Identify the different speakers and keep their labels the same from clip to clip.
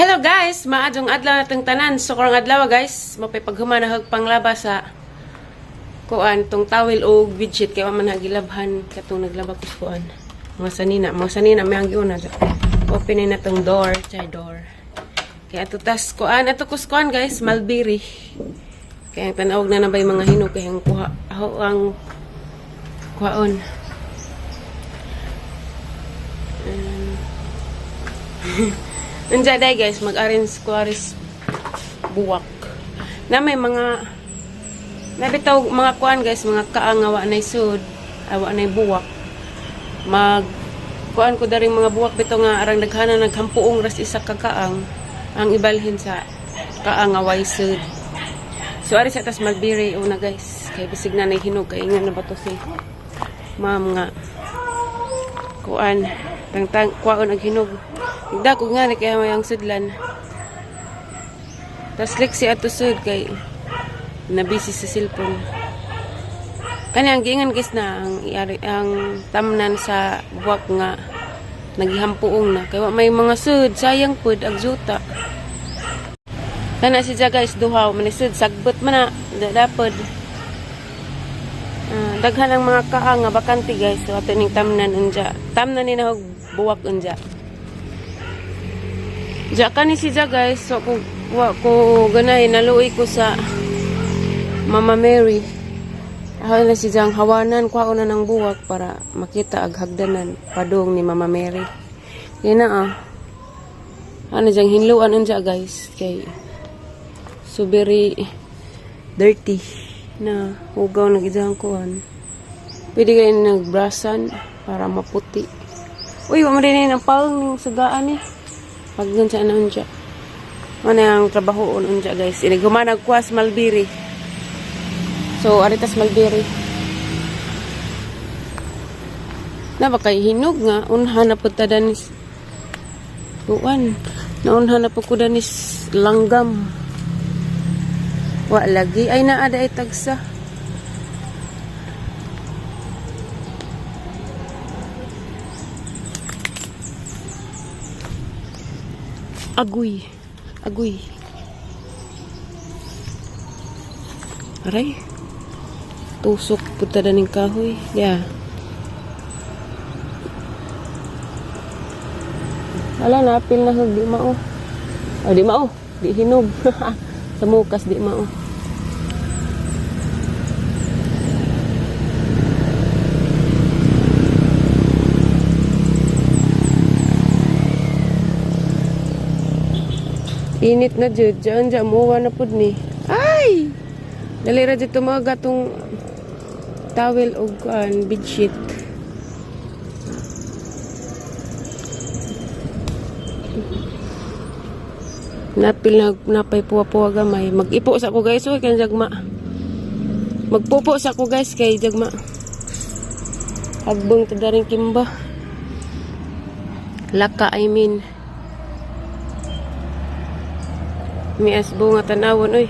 Speaker 1: Hello guys, maadjong adlaw natong tanan. So karong adlaw guys, mapay paghumana hog panglaba sa kuan tong towel o bedsheet kay wa man nagilabhan katong naglaba ko sa kuan. Mga sanina may ang giuna. Open na tong door, chay door. Kaya ato tas kuan, ato kus kuan guys, mulberry. Kaya ang tanawag na nabay mga hinog kay ang kuha aho ang kuhaon. Nandiyan day guys, mag-arrange ko aris buwak. Na may mga nabitaw mga kuan guys, mga kaang nga wa nay sud, awa nay buwak. Mag kuan ko daring mga buwak bitaw nga arang daghana naghampuong ras isa ka kaang ang ibalhin sa kaang nga way sud. So ari sa tas mulberry una guys, kay bisig na nay hinog kay ingon na ba to si ma'am nga kuan tangtang kuan og hinog. Dako nga ni kaya may ang sudlan. Tas liksi ato sud kay na busy sa cellphone. Kani ang giingon guys na ang iari ang tamnan sa buwak nga nagihampuong na kay wa may mga sud, sayang pud ag juta. Kana si guys duhaw man sud sagbot man na dapod. Daghan ang mga kaa nga bakante guys, so ato ning tamnan unja. Tamnan ni nahog buwak unja. Ja kani si Ja guys, so ko wa ko ganay naluoy ko sa Mama Mary. Ako na si Jang hawanan kuha na ng buwak para makita ag hagdanan padung ni Mama Mary. Yan na ah. Ano diyang hinluan unja guys kay so very dirty na hugaw nag ijang kuan. Pwede kayo nagbrasan para maputi. Uy, wa man din ang paong ning sugaan eh. Pag sa ano unja. Ano ang trabaho unja guys. Inighumanag kuwas mulberry. So aritas mulberry. Na ba kay hinog nga unhan na pud ta danis. Kuan. Naunhan na pud ko danis langgam. Wa lagi ay naa ay tagsa. Agoy. Agoy. Aray. Tusok punta na ng kahoy. Yeah. Wala na, apil na di mao. Oh, di mao. Di hinog. Sa mukas di mao. Init na jud. Diyan diyan muwa na pud ni. Ay! Dali ra jud tumaga tong towel og kuan bedsheet. Napil na napay puwa-puwa gamay. Mag-ipo sa ko guys, oy kay jagma. Magpupo sa ko guys kay jagma. Hagbong ta daring kimba. Laka, I mean. Mias bunga tanawon oy.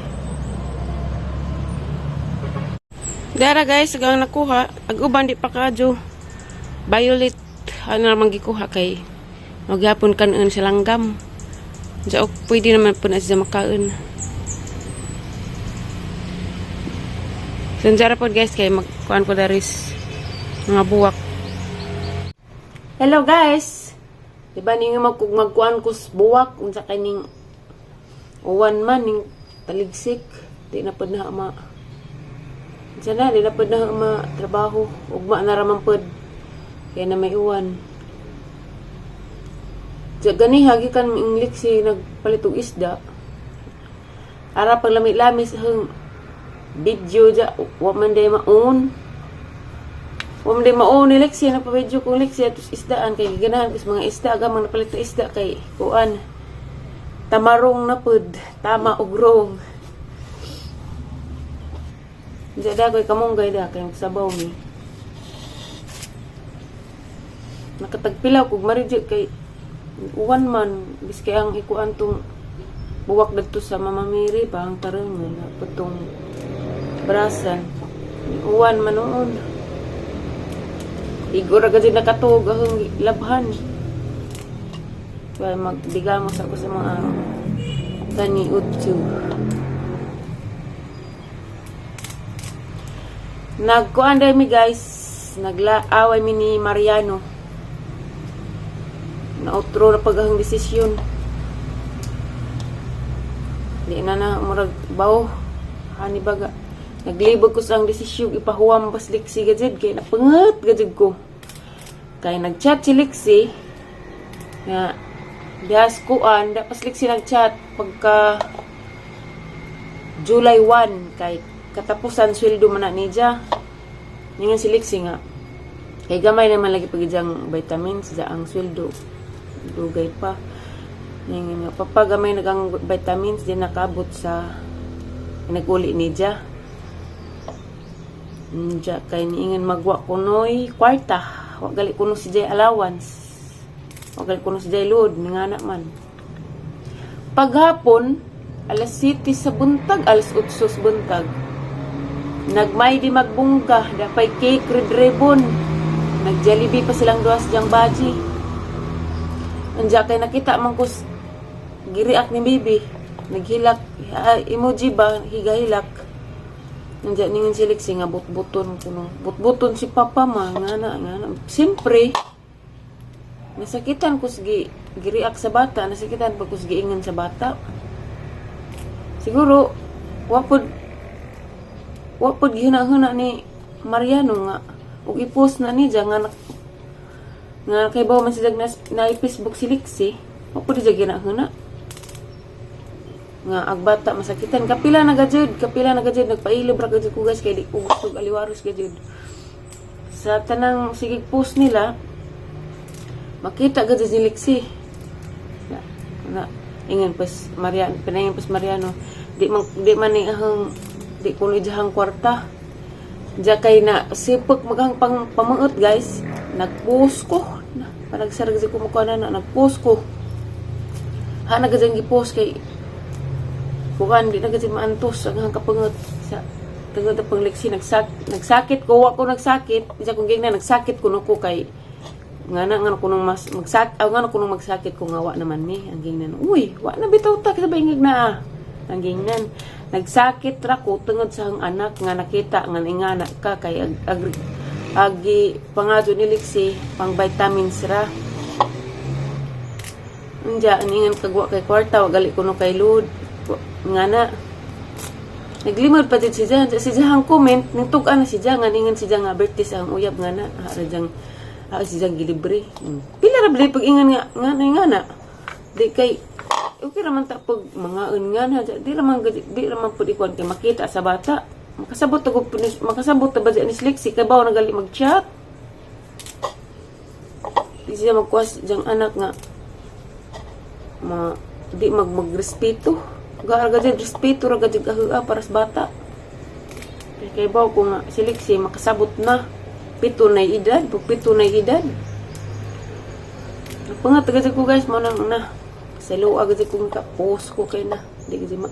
Speaker 1: Dara guys, ang nakuha, ag uban di pa kadyo. Violet ano naman gikuha kay maghapon kanon sa langgam. Sa ok, pwede naman po na siya makaon. Sanjara po guys kay magkuan ko daris mga buwak. Hello guys. Di ba ning magkuan ko sa buwak unsa kay ning uwan man ning taligsik di na pud na ma unsa na di na pud na ma trabaho, ugma na ra man pud kay na may uwan. Diya gani hagi kan inglik si nagpalit og isda. Ara pag lami-lami sa hang video ja wa man day maon. Wa man day maon ni Lexi, nagpa-video kong Lexi atos isdaan kay giganahan ko sa mga isda agamang napalit og isda kay kuan tamarong na pud, tama og wrong. Diya da koy kamunggay da kay sabaw mi. Nakatagpilaw kog maridyo kay uwan man biski ang ikuan tong buwak dadto sa Mama Mary pa ang tarungan na putong brasan. Uwan man noon. Igo ra gud nakatug ang labhan. Kaya magdigamos ako sa mga kani utso. Nagkuan mi, guys. Naglaaway mi ni Mariano. Nautro na pagahang desisyon. Di na na murag baw. Hani baga. Naglibog ko sa ang desisyon ipahuwam pas Lixi gajid kay napangat gajid ko. Kay nagchat si Lixi nga dihas kuan da pas Lixi nagchat pagka July 1 kay katapusan sweldo man na niya. Ningan si Lixi nga kay gamay naman lagi pagijang vitamins sa ang sweldo dugay pa. Ningan nga, "Papa, gamay nagang vitamins, di nakabot sa naguli niya." Nja kay niingan magwa kunoy kwarta. Wa gali kuno si Jay allowance. Wa gali kuno si Jay load ngana man. Paghapon alas 7 sa buntag, alas 8 sa buntag. Nagmay di magbungga, dapay cake, red ribbon. Nag-Jollibee pa silang duha sa jang baji. Anja kay nakita man ko giriak ni bibi. Naghilak, ah, emoji ba, higahilak. Nandiyan ningan si Lexi nga butbuton kuno. Butbuton si Papa ma nga na nga na. Siyempre nasakitan ko sige giriak sa bata, nasakitan pa ko sige ingan sa bata. Siguro wa pod gihuna-huna ni Mariano nga ug i-post na ni nga nga kay bawo man siya na Facebook si Lexi, wa pod siya ginahuna nga ag bata masakitan. Kapila na gajud, kapila na gajud, nagpailob ra gajud ko, guys, kay di ko gusto aliwaros gajud sa tanang sige post nila makita gajud si Lexi na, na ingon pas Mariano, pinaingon pas Mariano, di man ni ahang di kuno ijahang kwarta. Diya kay na sipok maghang pang pamangot, guys. Nagpost ko na panagsarag ko mukha na, na nagpost ko ha, nagajang gi-post kay kuan di na gajud maantos ang hang kapangot sa tungod pang Lexi. Nagsakit ko, wa ko nagsakit isa kong gingna nagsakit kuno ko kay nga na nga kunong mas magsak aw nga kunong magsakit ko nga wa naman ni ang gingnan. "Uy, wa na bitaw ta sa bingig na ah." Ang gingnan, nagsakit ra ko tungod sa ang anak nga nakita nga ingana ka kay ag, ag, agi pangadto ni Lexi pang vitamins ra. Unja, aningan kagwa kay kwarta, wa gali kuno kay load. Nga na. Naglimod pa din si Jan. Si Jan comment, ning tug-an na si Jan, nga ningan si Jan nga birthday sa ang uyab nga na. Ha, ra jang, ha, si Jan gilibre. Pila ra ba pag ingan nga, nga na nga na. Di kay, okay raman ta pag mga nga na, di raman pud ikuan kay makita sa bata. Makasabot ta makasabot ta ba ni Lexi kay bawo na gali mag-chat. Di siya magkuas diyang anak nga ma di magrespeto. Ga gajud respeto ra gajud kahua para sa bata. Kay kay bawo ko nga si Lexi makasabot na 7 na edad, pag 7 na edad. Pangat gajud ko, guys, mo nang na sa luwa gajud ko ka post ko kay na di gajud ma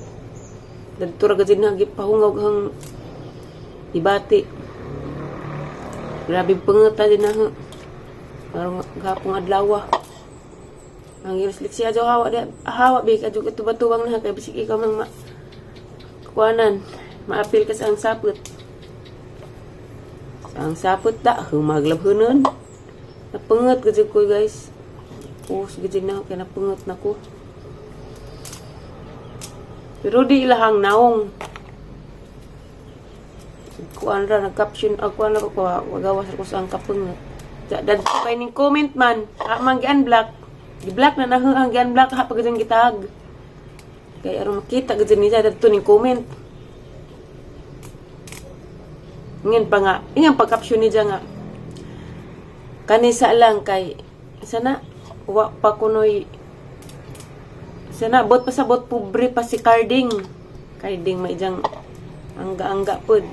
Speaker 1: dadto ra gajud na gipahungaw hang ibati. Grabe pangat din na karong gapong adlaw. Ang ginas Lexi adyo hawa di hawa bi adyo katubatuwang na kay bisig ikaw mang ma kuanan maapil ka sa ang sapot. Sa ang sapot da humaglabhunon. Napangat gajud ko, guys. Post gajud na kay napangat na ko. Pero di ilahang naong. Kuan ra nag-caption ako kuan ra ko wagawas ko sa ang kapangat. Dadto kay ning comment man, ha man gi-unblock. Gi-block na na ang gi-unblock ha pag gitag. Kay aron makita gid niya dadto ning comment. Ingin pa nga, ingin pa caption niya nga. Kanisa lang kay sana wa pa kunoy sana bot pa sa bot pobre pa si Carding. Carding may jang angga-angga pod.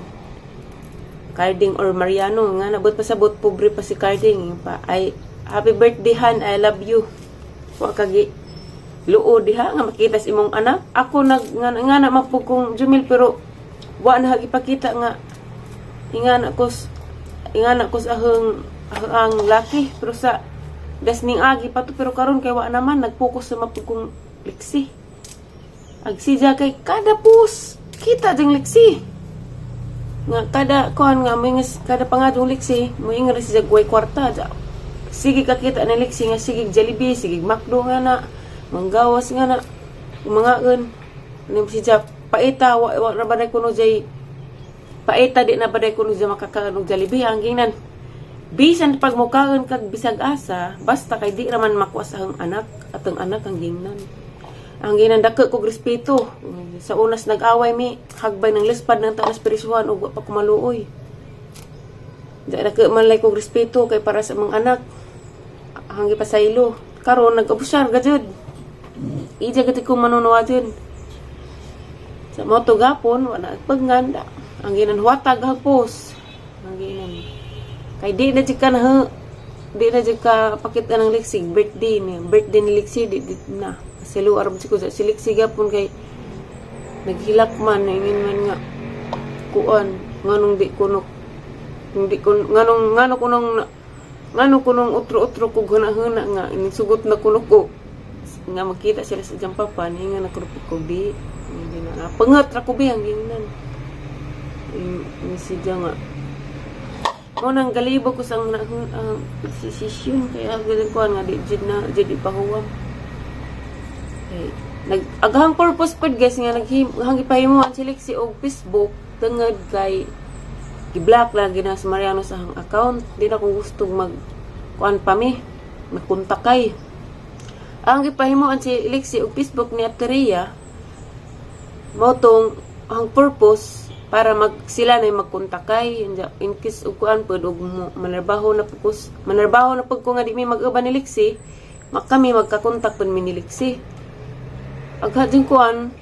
Speaker 1: Carding or Mariano nga nabot pa sa bot pobre pa si Carding pa ay happy birthday han, I love you. Wa kagi luo diha nga makita sa imong anak. Ako nag nga, nga na mapug kong Jumil pero wa na ipakita nga ingana ko sa ahang laki pero sa Das ning agi pa to, pero karon kay wa naman nagpokus sa mapud kong Lexi. Ag siya kay kada post kita ding Lexi. Nga kada kuan nga moingas kada pangadong Lexi, moingon siya way kwarta. Ja. Sige ka kita ni Lexi nga sige Jollibee, sige McDo nga na, manggawas nga na, mangaon. Ano siya paita wa na ba kuno jay paita, di na ba kuno jay makakaon og Jollibee ang gingnan. Bisan pag mukaon kag bisag asa, basta kay di raman makuha sa ang anak at ang anak ang gingnan. Ang gingnan dako kog respeto. Sa unas nag-away mi, hagbay ng lispad ng taas spiritual ug wa pa kumaluoy. Di dako man lay kog respeto kay para sa mga anak. Hanggi pa sa ilo. Karon nag-abusar gajud. Ija gati ko manunuwadin. Sa moto gapon, wala pagnganda. Ang ginan huwatag hagpos. Ang ginan. Kay di na jud ka na di na jud ka pakita ng Lexi birthday niya. Birthday ni Lexi di na. Kasi luar ba ko sa si Lexi gapon kay naghilak man, ingin man nga kuan nganong di kuno hindi ko nganong ngano kunong ngano kunong utro-utro ko huna-huna nga inisugot na kuno ko nga makita sila sa iyang papa ni nga nakuno ko di hindi na pangat ra ko bi ang gingnan ni siya nga mo nang galibo ko sa ang desisyon kaya galing ko nga di jud na jud ipahuwam kay nag aghang purpose pod, guys, nga naghim hang gipahimuan si Lexi og Facebook tungod kay gi-block lagi na si Mariano sa hang account. Di na ko gusto mag kuan pa mi magkontakay. Ang gipahimuan si Lexi og Facebook ni Ateria mao tong ang purpose para mag sila na magkontakay in case og kuan pod og manarbaho na pud ko, manarbaho na pud ko nga di mi mag-uban ni Lexi, kami magkakontak pud mi ni Lexi. Agha kuan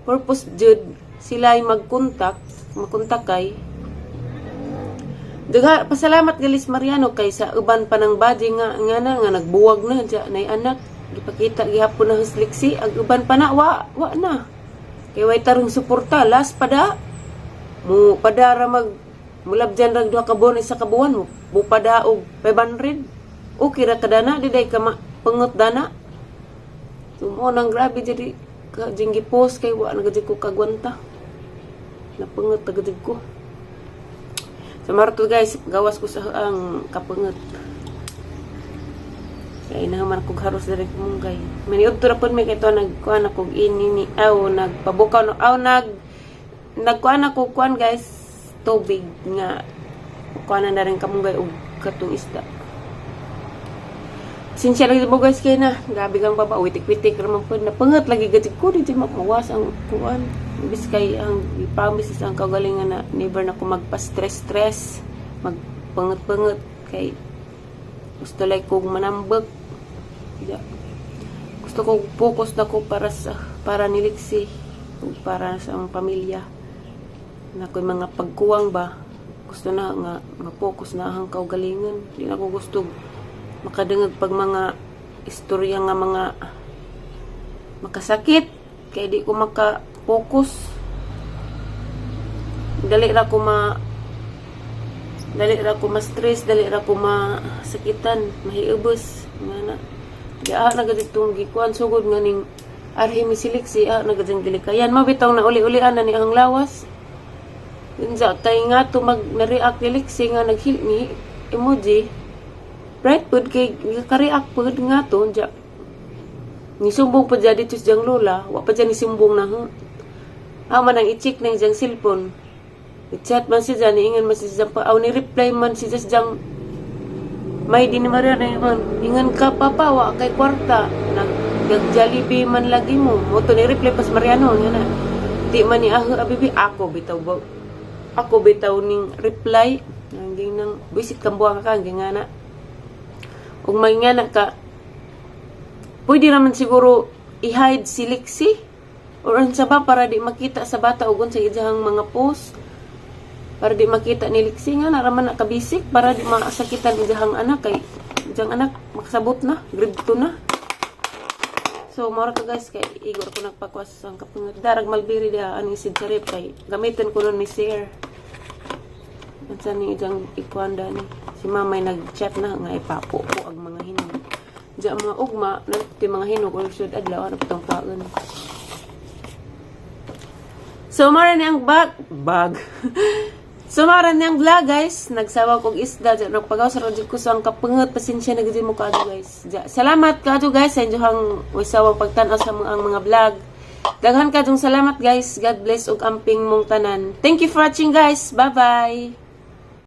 Speaker 1: purpose jud sila ay magkontak, magkontakay. Dagha pasalamat galis Mariano kay sa uban pa ng body nga nga na nga nagbuwag na dya nay anak gipakita gihapon na hus Lexi. Ag uban pa na wa na kay way tarong suporta last pada mo padara mag mulabjan rag duha ka buwan, isa ka buwan mo bupada og 500, okay ra kadana, di day ka pangot dana. So mo nang grabe jadi ka jing gipost kay wa na gud ko kagwanta, napangot na gud ko. Sa marto, guys, gawas ko sa ang kapangot kay naman kog haros diri kamunggay. Maniudto ra pud mi kay to nagkuan ako inini aw nagpabukaw no aw nagkuan ako kuan, guys, tubig nga kuan na rin kamunggay og katong isda. Sinsya lagi mo, guys, kay na grabe kang baba, witik-witik ra man pud, napangat lagi gud ko, di mawas ang kuan. Imbis kay ang i-promise sa ang kagalingan na never na ko magpa-stress-stress, magpangat-pangat kay gusto like kong manambag. Ya. Gusto ko focus na ko para ni Lexi ug para sa ang pamilya na ko'y mga pagkuwang ba, gusto na nga ma-focus na ang kaugalingon. Di na ko gusto makadungog pag mga istorya nga mga makasakit kay di ko maka-focus. Dali ra ko ma-stress, dali ra ko masakitan, mahiubos nga na. Di ah na gud itong gikuan sugod nga ning arhi mi si Lexi, ah na gud gilikayan mabitaw na uli-ulian na ni ang lawas. Unsa kay nga to mag na-react ni Lexi nga naghil ni emoji right pud kay ka-react pud nga to unja ni sumbong pa dya dito sa diyang lola, wa pa dya ni sumbong na ho. Ah, man ang i-check ng diyang cellphone. I-chat man siya dyan, ingan man siya diyang pa, aw, ni reply man siya sa diyang may di ni Maria na ingon, ingon ka papa, wa kay kwarta, nag nag Jollibee man lagi mo. Mo to ni reply pas Mariano, nga na. Di man ni aho abibi, ako bitaw ba, ako bitaw ning reply, nanging nang bisit kang buwang ka, nga na. Ug may nga na ka, pwede naman siguro i-hide si Lexi or unsa ba para di makita sa bata ug unsa iyang mga post, para di makita ni Lexi nga naraman na kabisik, para di masakitan iyang anak kay iyang anak makasabot na grade 2 na. So mora ka, guys, kay igor ko nagpakwas ang kapungot darag mulberry diha aning sid sa rep kay gamitin ko nun ni sir. Unsa ni iyang ikuan ni si mamay nag-chat na nga ipapo ko ang mga hinog. Diya mga ugma, na mga hinog or sud adlaw ano patong paon. So mara ni ang bag bag. So mara ni ang vlog, guys. Nagsawa kog isda diya nagpagaw sa jud ko sa ang kapangot, pasensya na gid mo kaado, guys. Diya, salamat kaado, guys, sa inyong way pagtan-aw sa mga, ang mga vlog. Daghan kadong salamat, guys. God bless ug amping mong tanan. Thank you for watching, guys. Bye-bye.